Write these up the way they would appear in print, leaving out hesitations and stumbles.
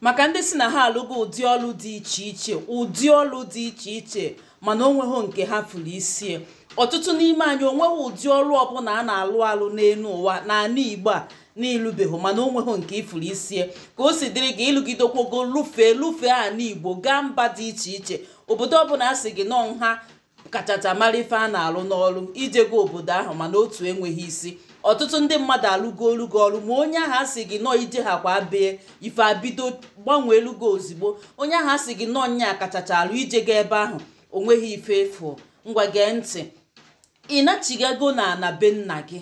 Maka ndị si na ha alụgo ụdị ọlụ dị iche iche, ụdị ọlụ dị iche iche, mana onweghị nke ha furu isi. Ọtụtụ n'ime anyị onweghị ụdị ọlụ ọbụla a na-alụ alụ n'elu ụwa n'ala Igbo a n'ịlụbeghị, mana onweghị nke ifuru isie. Ka o si dịrị gị, ịlụgidekwogo lụfee lụfee ala Igbo gaa mba dị iche iche, obodo ọbụla a sị gị nọ nha kachacha mara ife a na-alụ n'ọlụ, ijego obodo ahụ, mana otu enweghị isi. Ọtụtụ ndị mmadụ alụgo olu gị ọrụ, ma onye ahụ asị gị nọọ ije ha kwa bee ife abido gbanwee elu gị ozigbo. Onye ahụ asị gị nọọ nya kachacha alụ ije ga ebe ahụ, onweghị ife efu. Ngwa, gee ntị, ị nachigago na ana be nna gị,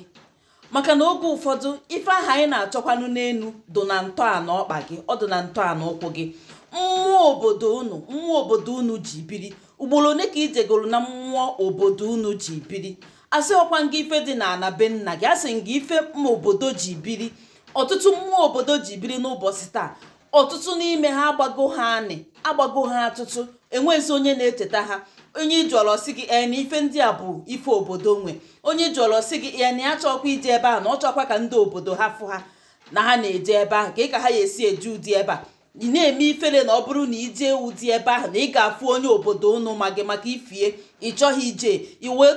maka na oge ụfọdụ ife ahụ anyị na-achọkwanụ n'elu dụ na ntọala ọkpa gị, ọ dị na ntọala ụkwụ gị. Mmụọ obodo unu, mmụọ obodo unu ji biri, ugboro ole ka ijegoro na mmụọ obodo unu ji biri? Asị ọkwa nga ife dị na be nna gị, asị nga ife mma obodo ji biri. Ọtụtụ mmụọ obodo ji biri n'ụbọchị taa, ọtụtụ n'ime ha agbago ha anị, agbago ha atụtụ, enwezi onye na-echeta ha. Onye jụọrọ sị gị ee na ife ndị a bụ ife obodo nwe. Onye jụọrọ sị gị ee na ya chọkwa ije ebe ahụ, na ọ chọkwa ka ndị obodo ha fụ ha na ha na-eje ebe ahụ, ka ị ka ha ya esi eje ụdị ebe a. Ị na-eme ifere na ọ bụrụ na ije ụdị ebe ahụ na ị ga-afụ onye obodo unu ma gị maka ifie ị chọghị ije,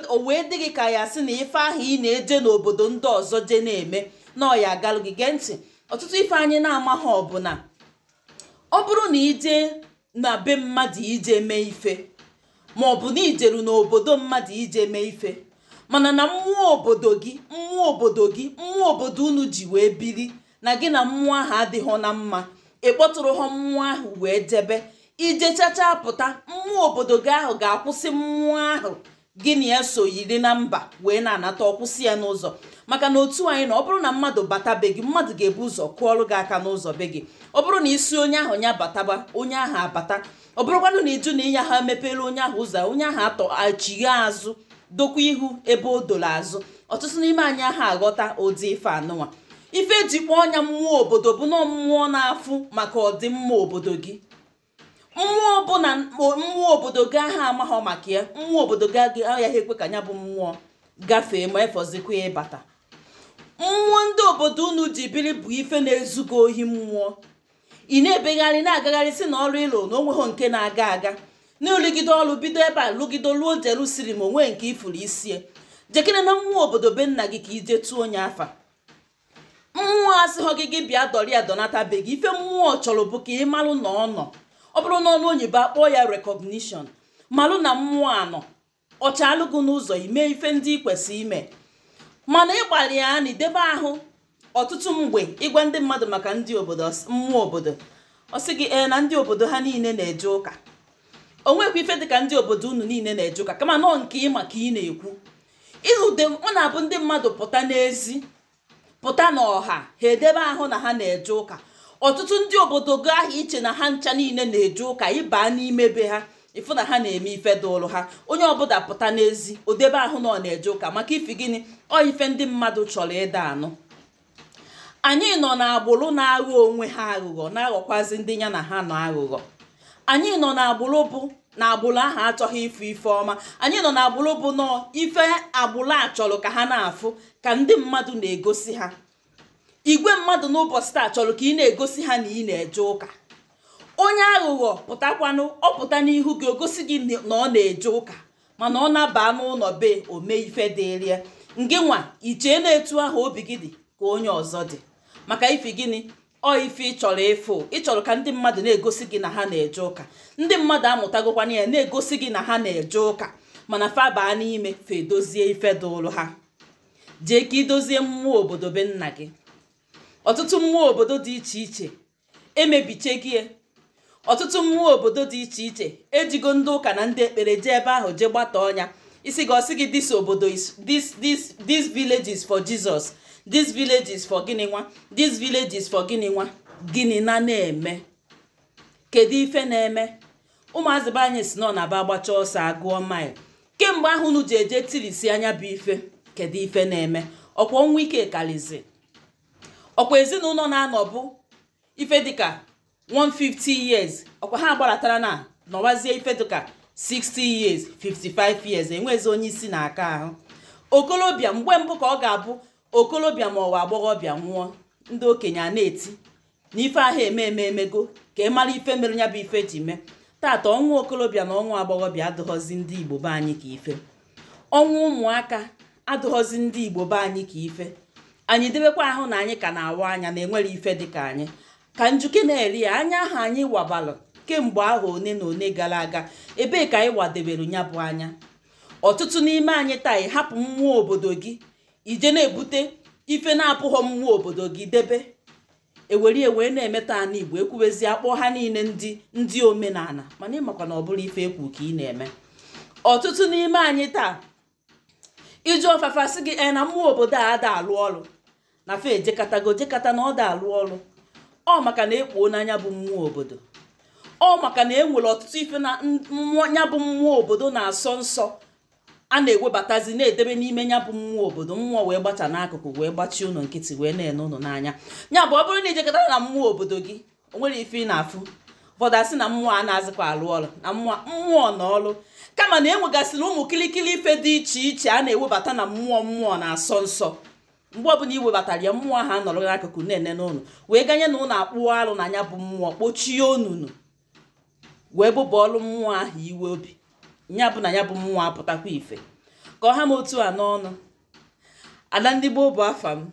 o wee dị gị ka ya sị na ife ahụ ị na-eje n'obodo ndị ọzọ je na-eme na ọ ya agalụ gị. Gee ntị, ọtụtụ ife anyị na-amaghị ọbụna ọ bụrụ na ije na be mmadụ ije mee ife, ma ọ bụ na ijeru n'obodo mmadụ ije mee ife, mana na mmụọ obodo gị, mmụọ obodo gị, mmụọ obodo unu ji wee biri, na gị na mmụọ ahụ adịghọ na mma, ị kpọtụrụ ha mmụọ ahụ wee jebe ijechacha pụta, mmụọ obodo gị ahụ ga-akwụsị mmụọ ahụ gị na ya so yiri na mba wee na-anata, ọkwụsị ya n'ụzọ. Maka na otu anyị na ọ bụrụ na mmadụ bata be gị, mmadụ ga-ebu ụzọ kụọrụ gị aka n'ụzọ be gị. Ọ bụrụ na isi onye ahụ ya bataba, onye ahụ abata. Ọ bụrụkwanụ na ịjụ na ịnya ha mepere onye ahụ ụzọ, onye ahụ atọ achigha azụ, dokwa ihu ebe o doro azụ. Ọtụtụ n'ime anyị ahụ aghọta ụdị ife anụnwa. Ife eji kpọọ ọnya mmụọ obodo bụ na mmụọ na-afụ maka ọdịmma obodo gị. Mmụọ bụ na mmụọ obodo gị ahụ amaghọ maka ya, mmụọ obodo gị agaghị ekwe ka ya bụ mmụọ gafee ma efọzikwa ịbata. Mmụọ ndị obodo unu ji biri bụ ife na-ezugo ohi mmụọ. Ị na-ebegharị na-agagharị si na ọrụ ịlụ na onweghị nke na-aga aga, na-elugide ọrụ bido ebe a lụgide luo Jerusalem, onwe nke ifuru isie. Jekere na mmụọ obodo be nna gị ka ije tụọ onye afa. Mmụọ asịghọ gị gị bịa dọrọ ya dọnata be gị. Ife mmụọ chọrọ bụ ka ị malụ na ọ nọ. Ọ bụrụ na ọnụ oyibo akpọọ ya recognition, malụ na mmụọ anọ ọchalụgụ n'ụzọ ime ife ndị ị kwesị ime. Mana ịgbalị ya na idebe ahụ. Ọtụtụ mgbe ịgwa ndị mmadụ maka ndị obodo, mmụọ obodo, ọ sị gị ee na ndị obodo ha niile na-eje ụka. O nwekwa ife dịka ndị obodo unu niile na-eje ụka, kama nọọ nke ịma ka ị na-ekwu. Ịhụde ọ na-abụ ndị mmadụ pụta n'ezi, pụta n'ọha, ha edebe ahụ na ha na-eje ụka. Ọtụtụ ndị obodo gị ahụ iche na ha ncha niile na-eje ụka, ịbaa n'ime be ha ịfụ na ha na-eme ife dụrụ ha. Onye ọbụla pụta n'ezi odebe ahụ na ọ na-eje ụka, maka ifi gịnị? Ọ ife ndị mmadụ chọrọ ịda anụ. Anyị nọ n'agbụrụ na-aghọ onwe ha aghụghọ, na-aghọkwazi ndị ya na ha nọ aghụghọ. Anyị nọ n'agbụrụ bụ na agbụrụ ahụ achọghị ịfụ ife ọma. Anyị nọ n'agbụrụ bụ nọọ ife agbụrụ a chọrọ ka ha na-afụ, ka ndị mmadụ na-egosi ha. Igwe mmadụ n'ụbọchị taa chọrọ ka ị na-egosi ha na ị na-eje ụka. Onye aghụghọ pụtakwanụ, ọ pụta n'ihu gị ogosi gị na ọ na-eje ụka, mana ọ na-aba n'ụlọ be o mee ife dịrị ya. Ngị nwa ichee na-etu ahụ obi gị dị ka onye ọzọ dị. Maka ife gịnị? Ọ ife ị chọrọ ịfụ, ị chọrọ ka ndị mmadụ na-egosi gị na ha na-eje ụka. Ndị mmadụ amụtagokwana ya na-egosi gị na ha na-eje ụka, mana fa baa n'ime fa edozie ife dụrụ ha. Jee ka idozie mmụọ obodo be nna gị. Ọtụtụ mmụọ obodo dị iche iche emebiche gị. Ọtụtụ mmụọ obodo dị iche iche ejigo ndị ụka na ndị ekpere jee ebe ahụ jee gbata ọnya. Isi gị ọsị gị this obodo is this this this village is for Jesus, this village is for gịnị nwa, this village is for gịnị nwa. Gịnị na na-eme? Kedu ife na-eme? Ụmụazị be anyị si nọ na ba agbacha ọsọ agụọ mile. Kemgbe ahụ unu ji eje tirisi anya bụ ife, kedu ife na-eme? Ọkwa ọnwụ ike kalizi. Ọkwa ezinụlọ na-anọbụ ife dịka 150 years, ọkwa ha agbaratara na nọwazie ife dịka 60 years, 55 years, enwezi onye isi na-aka ahụ. Okolobịa mgbe mbụ ka ọ ga-abụ okolobịa ma ọ bụ agbọghọbịa nwụọ, ndị okenye a na-eti Na ife ahụ eme eme emego ka ị mara ife mere ya bụ ife ji mee. Tata ọnwụ okolobịa na ọnwụ agbọghọbịa adịghọzi ndị Igbo be anyị ka ife. Ọnwụ ụmụaka adịghọzi ndị Igbo be anyị ka ife. Anyị debekwa ahụ na anyị ka na-awa anya na enwere ife dịka anyị ka njuke na-eri ya anya ahụ anyị wabalụ kemgbe ahụ one na one gara aga. Ebee ka anyị wadebere ya bụ anya? Ọtụtụ n'ime anyị taa ịhapụ mmụọ obodo gị ije na-ebute ife na-apụghọ mmụọ obodo gị debe ewere wee na-emeta ana Igbo ekwubezi akpọ ha niile ndị omenala, mana ịmakwa na ọ bụrụ ife ekwu ka ị na-eme. Ọtụtụ n'ime anyị taa iji ọfafa sị gị na mmụọ obodo a ada alụ ọrụ na fe ejekatago jekata na ọ da alụ ọrụ. Ọ maka na ekpuo n'anya bụ mmụọ obodo, ọ maka na e nwere ọtụtụ ife na ya bụ mmụọ obodo na-asọ nsọ a na-ewebatazi na-edebe n'ime ya bụ mmụọ obodo. Mmụọ wee gbacha n'akụkụ wee gbachie ụnụ nkịtị wee na-ene ụnụ n'anya. Ya bụ ọ bụrụ na ijekọtara na mmụọ obodo gị o nwere ife ị na-afụ. Ụfọdụ asị na mmụọ a na-azịkwa alụ ọrụ na mmụọ na ọrụ, kama na enwegasịrị ụmụ kilikili ife dị iche iche a na-ewebata na mmụọ na-asọ nsọ. Mgbe ọbụla iwebatara ya, mmụọ ahụ anọrọ n'akụkụ na-ene n'ụlọ wee ganye na ụlọ akpụọ arụ na ya bụ mmụọ kpochie onunu wee bụba ọrụ mmụọ ahụ iwe obi. Ya bụ na ya bụ mmụọ apụtakwa ife. Ka ọ ha m otu a n'ọnụ. Ada ndị gboo bụ afa m.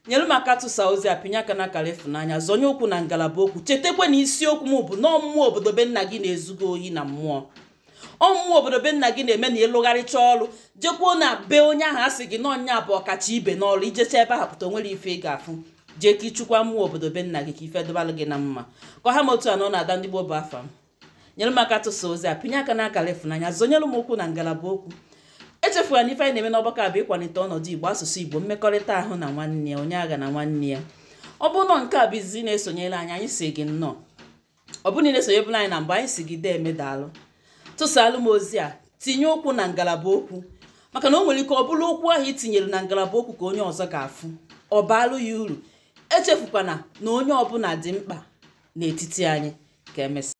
Nyere m aka tụsa ozi a, pinye aka n'akara ịfụnanya, zọnye okwu na ngalaba okwu. Chetakwa na isiokwu m bụ nọọ mmụọ obodo be nna gị na-ezugo ohi na mmụọ. Ọ mmụọ obodo be nna gị na-eme na ịlụgharịcha ọrụ jekwuo na be onye ahụ asị gị n'ọnya bụ ọkacha ibe n'ọrụ, ijecha ebe ahụ pụta onwere ife ị ga-afụ. Jee ka ịchụkwa mmụọ obodo be nna gị ka ife dobalụ gị na mma. Ka ọ ha m otu a nọ na ada ndị gboo bụ afa m. Nyere m aka tụsa ozi a, pinye aka n'akara ịfụnanya, zọnyere m okwu na ngalaba okwu. Echefuru na ife anyị na-eme n'ọgbakọ a bụ ịkwalite ọnọdụ Igbo, asụsụ Igbo, mmekọrịta ahụ na nwanne ya, onye agha na nwanne ya. Ọ bụrụ na nke a bụ izizi na-esonyere anyị, anyị si gị nnọọ. Ọ bụrụ na ị na-esonyebụla anyị na mbụ, anyị si gị dee emedalụ. Tụsalụ m ozi a, tinye okwu na ngalaba okwu, maka na o nwere ike ọ bụrụ okwu ahụ i tinyere na ngalaba okwu ka onye ọzọ ga-afụ, ọ baalụ ya uru. Echefukwana na onye ọbụla dị mkpa n'etiti anyị. Ka emesịa.